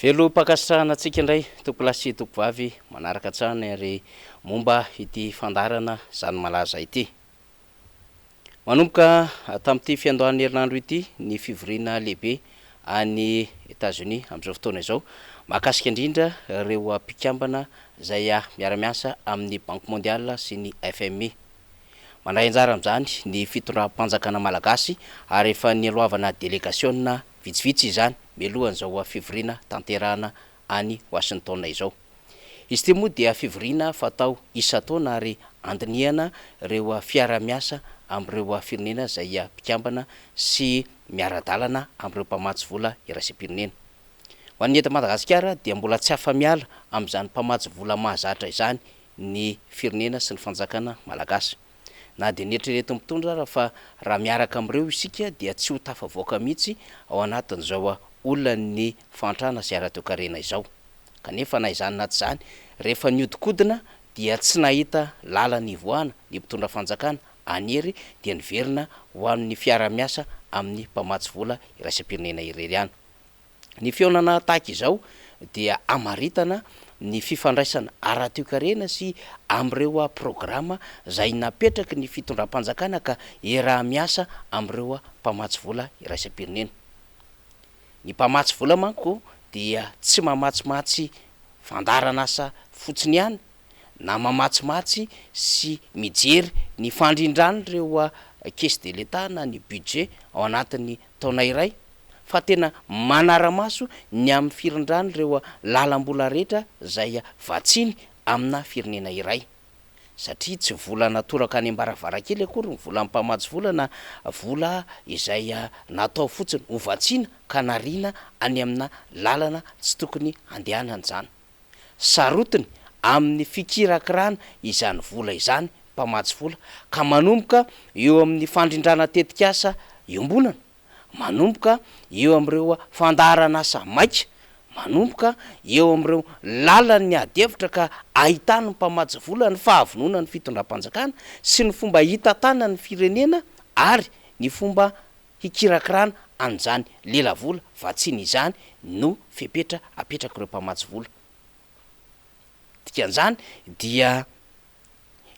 Velom-pankasitrahana antsika indray tompolahy sy tompovavy manaraka hatrany ary momba ity fandaharana Zany Malaza ity. Manomboka tamin'ity fiandohan'ny herinandro ity ny fivoriana lehibe any Etazonia amin'izao fotoana izao mahakasika indrindra ireo mpikambana izay miara-miasa amin'ny Banque Mondiale sy ny FMI. Mandray anjara amin'izany ny fitondram-panjakana malagasy ary efa nialohavana delegasiona vitsivitsy izany mialohan'izao fivoriana tanterahana any Washington izao. Izy ity moa dia fivoriana fatao isan-taona ary andinihana ireo fiaraha-miasa amin'ireo firenena izay mpikambana sy miara-dalana amin'ireo mpamatsy vola iraisam-pirenena. Ho an'ny eto Madagasikara dia mbola tsy afa-miala amin'izany mpamatsy vola mahazatra izany ny firenena sy ny fanjakana malagasy. Na dia neritreretin'ny mpitondra ara fa raha miaraka amin'ireo isika dia tsy ho tafavoaka mihitsy ao anatin'izao olan'ny fahantrana sy ara-toekarena izao. Kanefa na izany na tsy izany, rehefa nihodinkodina dia tsy nahita lalana hivoahana ny mpitondra fanjakana any hery dia niverina ho amin'ny fiarahamiasa amin'ny mpamatsy vola iraisam-pirenena irery ihany. Ny fihaonana tahaka izao dia hamaritana ny fifandraisana ara-toekarena sy amin'ireo programa izay napetraky ny fitondram-panjakana ka iaraha-miasa amin'ireo mpamatsy vola iraisam-pirenena. Ny mpamatsy vola manko dia tsy mamatsimatsy fandaharan'asa fotsiny ihany na mamatsimatsy sy mijery ny fandrindran'ireo caisse de l'Etat na ny budget ao anatin'ny taona iray fa tena manara-maso ny amin'ny firindran'ireo lalam-bola rehetra izay vatsiany amina firenena iray. Satria tsy vola natoraka any am-baravarankely akory ny volan'ny mpamatsy vola na vola izay natao fotsiny ho vatsiana ka nariana any amina lalana tsy tokony handehanana izany. Sarotiny amin'ny fikirakirana izany vola izany mpamatsy vola ka manomboka eo amin'ny fandrindrana tetikasa iombonana, manomboka eo amin'ireo fandaharan'asa maika, manomboka eo amin'ireo lalan'ny ady hevitra ka ahitan'ny mpamatsy vola ny fahavononan'ny fitondram-panjakana sy ny fomba hitantanany ny firenena ary ny fomba hikirakirana an'izany lelavola vatsiana izany no fepetra apetrak'ireo mpamatsy vola. Dikan'izany dia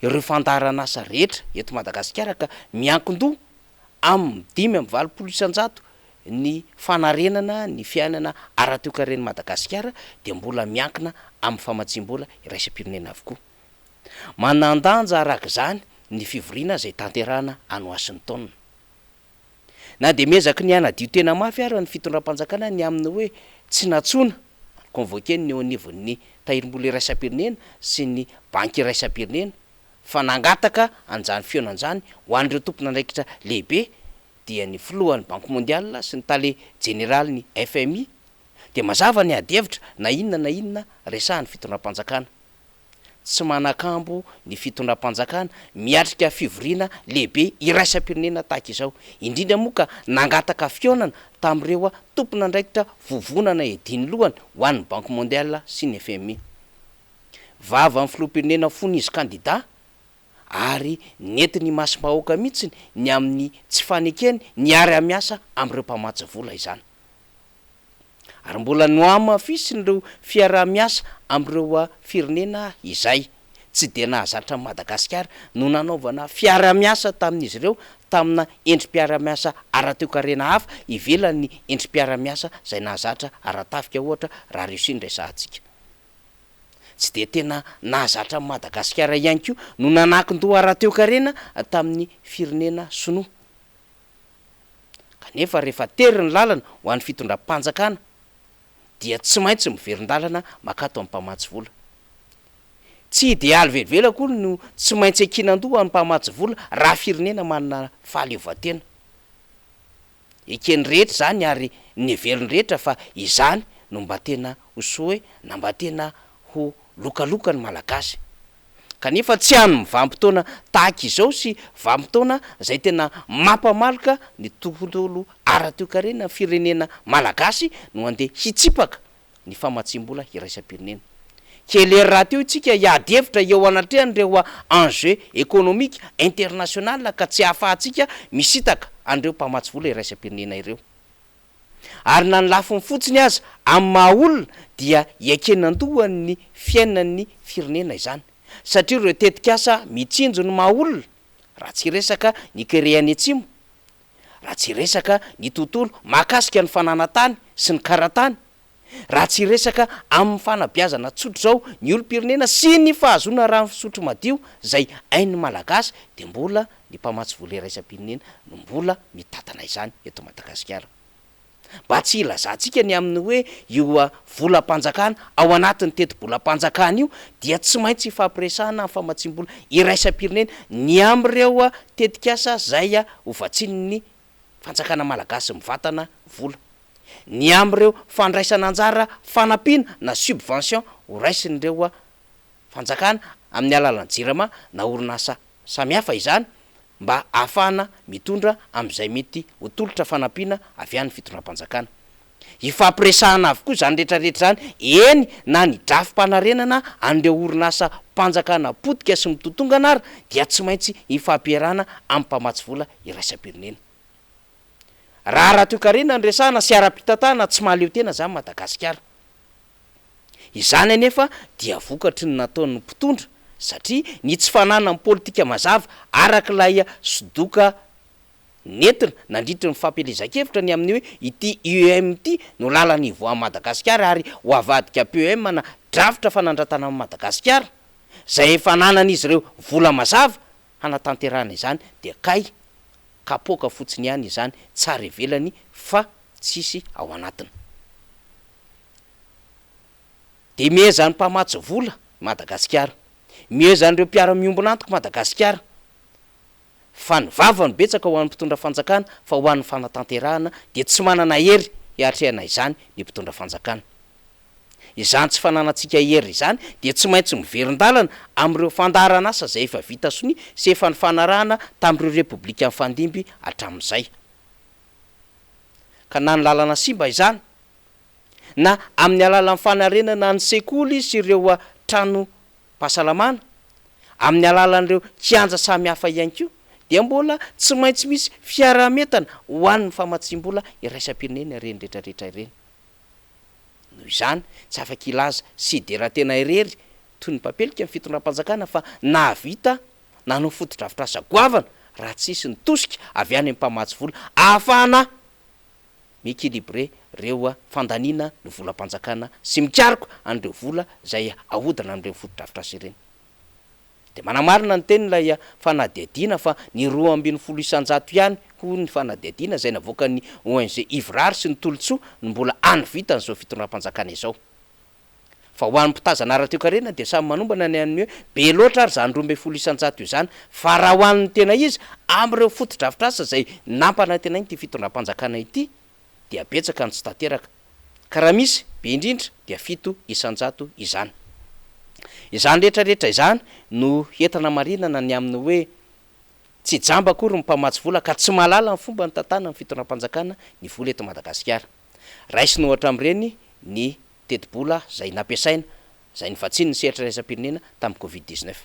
ireo fandaharan'asa rehetra eto Madagasikara ka miankin-doha amin'ny 85% ny fanarenana ny fiainana ara-toekaren'i Madagasikara dia mbola miankina amin'ny famatsiam-bola iraisam-pirenena avokoa. Manan-danja araka izany ny fivoriana izay tanterahana any Washington. Na dia miezaky ny hanadio tena mafy ara ny fitondram-panjakana ny amin'ny hoe tsy nantsoina, convoquer, ny eo anivon'ny Tahirimbola iraisam-pirenena sy ny Banky iraisam-pirenena fa nangataka an'izany fihaonana izany ho an'ireo tompon'andraikitra lehibe dia ny filohan'ny Banque mondiale sy ny tale jeneralin'ny FMI dia mazava ny ady hevitra na inona na inona resahan'ny fitondram-panjakana. Tsy manan-kambo ny fitondram-panjakana miatrika fivoriana lehibe iraisam-pirenena tahaka izao, indrindra moa ka nangataka fihaonana tamin'ireo tompon'andraikitra vovonana edin'ny lohany ho an'ny Banque mondiale sy ny FMI. Vavan'ny filoham-pirenena fony izy kandida ary nentiny imasom-bahoaka mihitsy ny amin'ny tsy fanekeny ny hiara-miasa amin'ireo mpamatsy vola izany. Ary mbola nohamafisin'ireo fiaraha-miasa amin'ireo firenena izay tsy dia nahazatra an'i Madagasikara no nanaovana fiaraha-miasa tamin'izy ireo tamina endri-piaraha-miasa ara-toekarena hafa ivelan'ny endri-piaraha-miasa izay nahazatra ara-tafika ohatra raha Russie no resahantsika. Tsy dia tena nahazatra an'i Madagasikara ihany koa no nanakin-doha ara-toekarena tamin'ny firenena sinoa. Kanefa rehefa tery ny lalana ho an'ny fitondram-panjakana dia tsy maintsy miverin-dalana makato amin'ny mpamatsy vola. Tsy idealy velively akory no tsy maintsy ankinan-doha amin'ny mpamatsy vola raha firenena manana fahaleovantena. Eken'ny rehetra izany ary neverin'ny rehetra fa izany no mba tena ho soa na mba tena ho lokalokan'ny Malagasy. Kanefa tsy amin'ny vanim-potoana tahaka izao sy vanim-potoana izay tena mampamaloka ny tontolo ara-toekarena ny firenena malagasy no handeha hitsipaka ny famatsiam-bola iraisam-pirenena. Kely hery rahateo isika hiady hevitra eo anatrehan'ireo enjeux économiques international ka tsy ahafahantsika misintaka an'ireo mpamatsy vola iraisam-pirenena ireo. Ary na ny lafiny fotsiny aza amin'ny maha olona dia iankenan-dohan'ny fiainan'ny firenena izany. Satria ireo tetikasa mitsinjo ny maha olona, raha tsy hiresaka ny Kere any Atsimo, raha tsy hiresaka ny tontolo mahakasika ny fananan-tany sy ny kara-tany, raha tsy hiresaka amin'ny fanabeazana tsotr'izao ny olom-pirenena sy ny fahazoana rano fisotro madio izay hain'ny Malagasy dia mbola ny mpamatsy vola iraisam-pirenena no mbola mitantana izany eto Madagasikara. Mba tsy hilazantsika ny amin'ny hoe io volam-panjakana ao anatin'ny tetibolam-panjakana io dia tsy maintsy ifampiresahana amin'ny famatsiam-bola iraisam-pirenena ny amin'ireo tetikasa izay hovatsian'ny fanjakana malagasy mivantana vola. Ny amin'ireo fandraisana anjara fanampiana na subvention horaisin'ireo fanjakana amin'ny alalan'ny Jirama na orinasa samihafa izany mba hahafahana mitondra amin'izay mety ho tolotra fanampiana avy any fitondram-panjakana. Ifampiresahana avokoa izany rehetrarehetra izany, eny na ny drafi-panarenana an'ireo orinasam-panjakana potika sy mitotongana ary dia tsy maintsy ifampiarahana amin'ny mpamatsy vola iraisam-pirenena. Raha ara-toekarena no resahana sy ara-pitantanana tsy mahaleo tena izany Madagasikara. Izany anefa dia vokatry ny nataon'ny mpitondra satria ny tsy fananany politika mazava araka ilay sodoka nentina nandritry ny fampielezan-kevitra ny amin'ny hoe ity IEM ity no lalana hivoahan'i Madagasikara ary ho avadika PEM na drafitra fanandratana an'i Madagasikara izay efa ananan'izy ireo vola mazava hanatanterahana izany dia kay kapoaka fotsiny ihany izany tsara ivelany fa tsisy ao anatiny. Dia mieza ny mpamatsy vola Madagasikara, mieza an'ireo mpiara-miombon'antoka Madagasikara, fa ny vava no betsaka ho an'ny mpitondra fanjakana fa ho an'ny fanatanterahana dia tsy manana hery hiatrehana izany ny mpitondra fanjakana. Izany tsy fananantsika hery izany dia tsy maintsy miverin-dalana amin'ireo fandaharan'asa izay efa vita sonia sy efa nifanarahana tamin'ireo repoblika nifandimby hatramin'izay. Ka na ny lalana simba izany, na amin'ny alalan'ny fanarenana ny sekoly sy ireo tranom-pahasalamana, amin'ny alalan'ireo kianja samihafa ihany koa, dia mbola tsy maintsy misy fiaraha-mientana ho an'ny famatsiam-bola iraisam-pirenena ireny rehetrarehetra ireny. Noho izany, tsy afaka hilaza sy hidera tena irery toy ny mpampelika ny fitondram-panjakana fa nahavita nanao fotodrafitrasa goavana raha tsisy ny tosika avy any amin'ny mpamatsy vola ahafahana mi-equilibrer ireo fandaniana ny volam-panjakana sy mikaroka an'ireo vola izay ahodina amin'ireny fotodrafitrasa ireny. Dia manamarina ny teniny ilay fanadihadiana fa ny 12 isanjato ihany hoy ny fanadihadiana izay navoakan'ny ONG Ivrary sy ny Tolotsoa no mbola any vitan'izao fitondram-panjakana izao. Fa ho an'ny mpitazana ara-toekarena dia samy manombana ny an'ny hoe be loatra ary izany 12% izany fa raha ho an'ny tena izy amin'ireo fotodrafitrasa izay nampanantenain'ity fitondram-panjakana ity dia betsaka ny tsy tanteraka. Ka raha misy, be indrindra, dia 7% izany. Izany rehetra rehetra izany no entina-marinana ny amin'ny hoe tsy jamba akory ny mpamatsy vola ka tsy mahalala ny fomba nitantanan'ny fitondram-panjakana ny vola eto Madagasikara. Raisina ohatra amin'ireny ny tetibola izay nampiasaina izay novatsian'ny sehatra iraisam-pirenena tamin'ny Covid 19.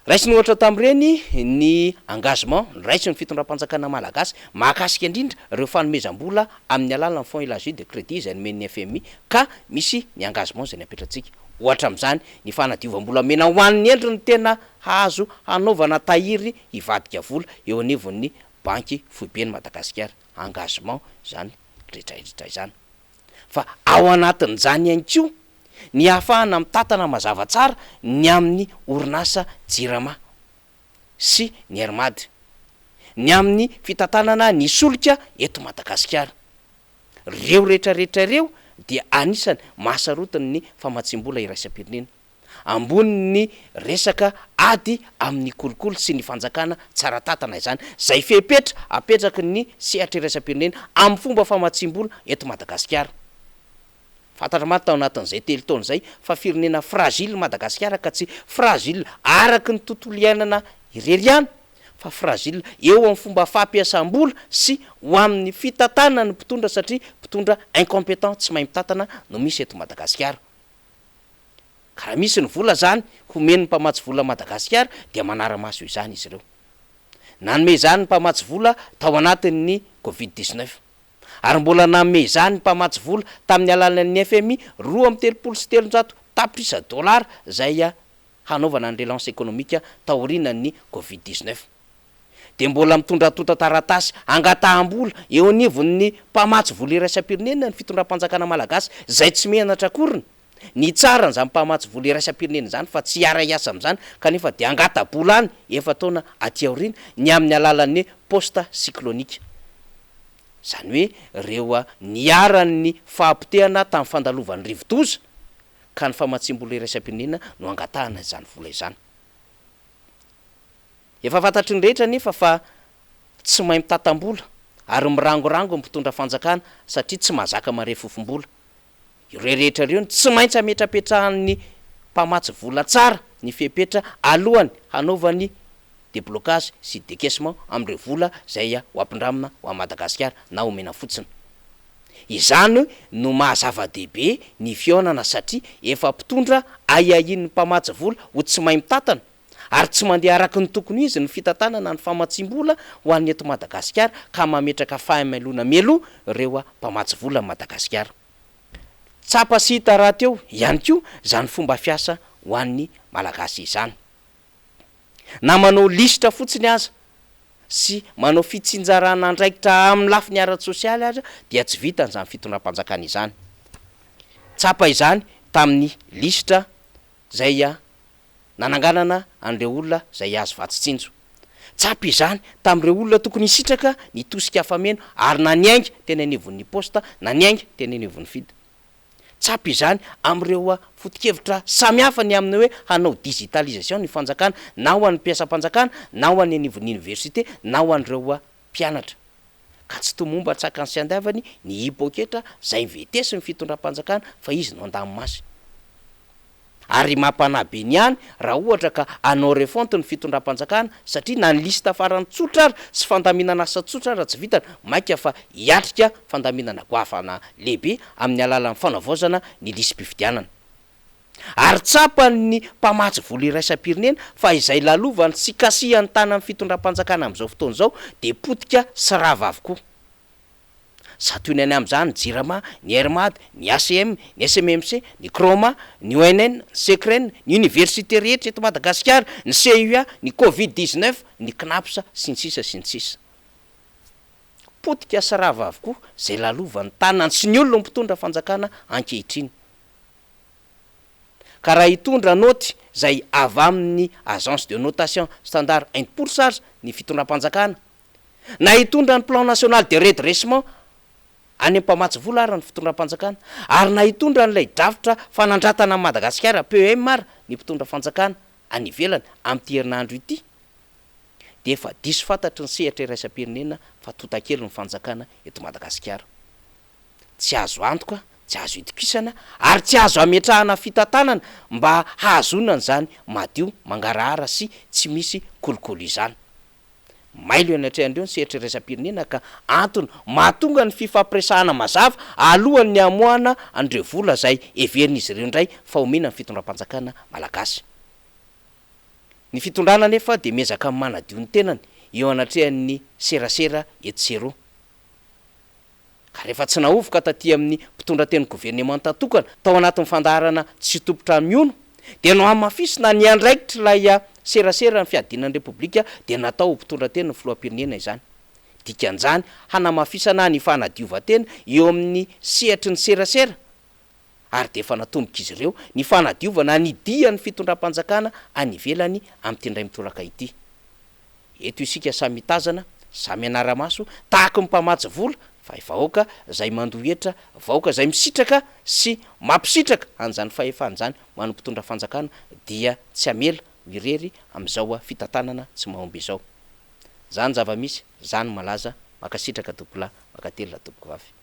Raisina ohatra tamin'ireny ny engagement noraisin'ny fitondram-panjakana malagasy mahakasika indrindra ireo fanomezam-bola amin'ny alalan'ny Fonds élargi de crédit izay nomen'ny FMI ka misy ny engagement izay napetratsika. Ohatra amin'izany ny fanadiovam-bolamena ho an'ny endriny tena hazo hanaovana tahiry hivadika vola eo anivon'ny Banky foiben'i Madagasikara. Engagement izany rehetra izany. Fa ao anatin'izany ihany koa ny hahafahana mitantana mazava tsara ny amin'ny orinasa Jirama sy ny Air Mad, ny amin'ny fitantanana ny solika eto Madagasikara. Ireo rehetra rehetra ireo dia anisany mahasarotiny ny famatsiam-bola iraisam-pirenena. Ambonin'ny resaka ady amin'ny kolikoly sy ny fanjakana tsara tantana izany, izay fepetra apetraky ny sehatra iraisam-pirenena amin'ny fomba famatsiam-bola eto Madagasikara. Fantatra mantsy tao anatin'izay telo taona izay fa firenena fragile Madagasikara ka tsy fragile araka ny tontolo iainana irery ihany fa fragile eo amin'ny fomba fampiasam-bola sy ho amin'ny fitantanana ny mpitondra satria mpitondra incompetent tsy mahay mitantana no misy eto Madagasikara. Ka raha misy ny vola zany homen'ny mpamatsy vola Madagasikara dia manara-maso izany izy ireo. Nanome izany ny mpamatsy vola tao anatin'ny covid 19. Ary mbola nanome izany ny mpamatsy vola tamin'ny alalan'ny FMI 332 tapitrisa dolara izay hanaovana ny relance économique taorianan'ny Covid 19. Dia mbola mitondra antontan-taratasy hangataham-bola eo anivon'ny mpamatsy vola iraisam-pirenena ny fitondram-panjakana malagasy izay tsy menatra akoriny ny hitsara an'izany mpamatsy vola iraisam-pirenena izany fa tsy hiara-hiasa amin'izany kanefa dia hangata-bola any efa-taona aty aoriana ny amin'ny alalan'ny poste cyclonique. Izany hoe ireo niharan'ny fahapotehana tamin'ny fandalovan'ny rivodoza ka ny famatsiam-bola iraisam-pirenena no angatahana izany vola izany. Efa fantatry ny rehetra anefa fa tsy mahay mitantam-bola ary mirangorango ny mpitondra fanjakana satria tsy mahazaka marefofom-bola. Ireo rehetra ireo no tsy maintsy ametrapetrahan'ny mpamatsy vola tsara ny fepetra alohany hanaovany deblocage sy decaissement amin'ireo vola izay ho ampindramina ho an'i Madagasikara na omena fotsiny. Izany no maha zava-dehibe ny fihaonana satria efa mpitondra ahiahian'ny mpamatsy vola ho tsy mahay mitantana ary tsy mandeha araka ny tokony ho izy ny fitantanana ny famatsiam-bola ho an'ny eto Madagasikara ka mametraka fahamelona mialoha ireo mpamatsy vola an'i Madagasikara. Tsapa sy hita rahateo ihany koa izany fomba fiasa ho an'ny Malagasy izany. Na manao lisitra fotsiny aza sy manao fitsinjarana andraikitra amin'ny lafiny ara-tsosialy aza dia tsy vitan'izany fitondram-panjakana izany. Tsapa izany tamin'ny lisitra izay nananganana an'ireo olona izay azo vatsy tsinjo. Tsapa izany tamin'ireo olona tokony hisitraka ny tosika afa-meno ary na niainga teny anivon'ny poste na niainga teny anivon'ny fid. Tsapa izany amin'ireo foto-kevitra samihafa ny amin'ny hoe hanao digitalisation ny fanjakana na ho an'ny mpiasam-panjakana na ho an'ny anivon'ny université na ho an'ireo mpianatra. Ka tsy tomomba an-tsakany sy an-davany ny hipoketra izay vetesin'ny fitondram-panjakana fa izy no andamomasy. Ary mampanahy be ny any raha ohatra ka hanao refonte ny fitondram-panjakana satria na ny liste farany tsotra ary sy fandaminana asa tsotra ara tsy vitany mainka fa hiatrika fandaminana goavana lehibe amin'ny alalan'ny fanavaozana ny lisi-pifidianana. Ary tsapan'ny mpamatsy vola iraisam-pirenena fa izay lalovany sy kasihan'ny tanan'ny fitondram-panjakana amin'izao fotoana izao dia potika sy rava avokoa. Santionany amin'izany ny Jirama, ny Air Mad, ny ACM, ny SMMC, ny Croma, ny ONN, ny Secren, ny Oniversite rehetra eto Madagasikara, ny CUA, ny Covid 19, ny Cnaps, sy ny sisa sy ny sisa. Potika sy rava avokoa izay lalovan'ny tanany sy ny olona mpitondra fanjakana ankehitriny. Ka raha hitondra naoty izay avy amin'ny Agence de notation Standard and Poor's aza ny fitondram-panjakana, Na hitondra ny plan national de redressement any amin'ny mpamatsy vola ara ny fitondram-panjakana, ary na hitondra an'ilay drafitra fanandratana an'i Madagasikara, PEM, ara ny mpitondra fanjakana any ivelany amin'ity herinandro ity, dia efa diso fantatry ny sehatra iraisam-pirenena fa tontakely ny fanjakana eto Madagasikara. Tsy azo antoka, tsy azo itokisana ary tsy azo ametrahana fitantanana mba hahazoana an'izany madio, mangarahara sy tsy misy kolikoly izany. Mailo eo anatrehan'ireo ny sehatra iraisam-pirenena ka antony mahatonga ny fifampiresahana mazava alohan'ny hamoahana an'ireo vola izay heverin'izy ireo indray fa omena ny fitondram-panjakana malagasy. Ny fitondrana anefa dia miezaka manadio ny tenany eo anatrehan'ny serasera etsy sy eroa. Ka rehefa tsy nahovoka taty amin'ny mpitondra teny governemanta tokana tao anatin'ny fandaharana Tsy tompon-trano mihono dia nohamafisina ny andraikitr'ilay serasera ny fiadiana ny Repoblika dia natao ho mpitondra teny ny filoham-pirenena izany. Dikan'izany hanamafisana ny fanadiovan-tena eo amin'ny sehatry ny serasera ary dia efa natombok'izy ireo ny fanadiovana ny dian'ny fitondram-panjakana any ivelany amin'ity indray mitoraka ity. Eto isika samy mitazana, samy hanara-maso, tahaky ny mpamatsy vola, fa vahoaka izay mandoa hetra, vahoaka izay misitraka sy mampisitraka an'izany fahefana izany ho an'ny mpitondra fanjakana dia tsy hamela ho irery amin'izao fitantanana tsy mahomby izao. Zany zava-misy, zany malaza, mankasitraka tompokolahy, mankatelina tompokovavy.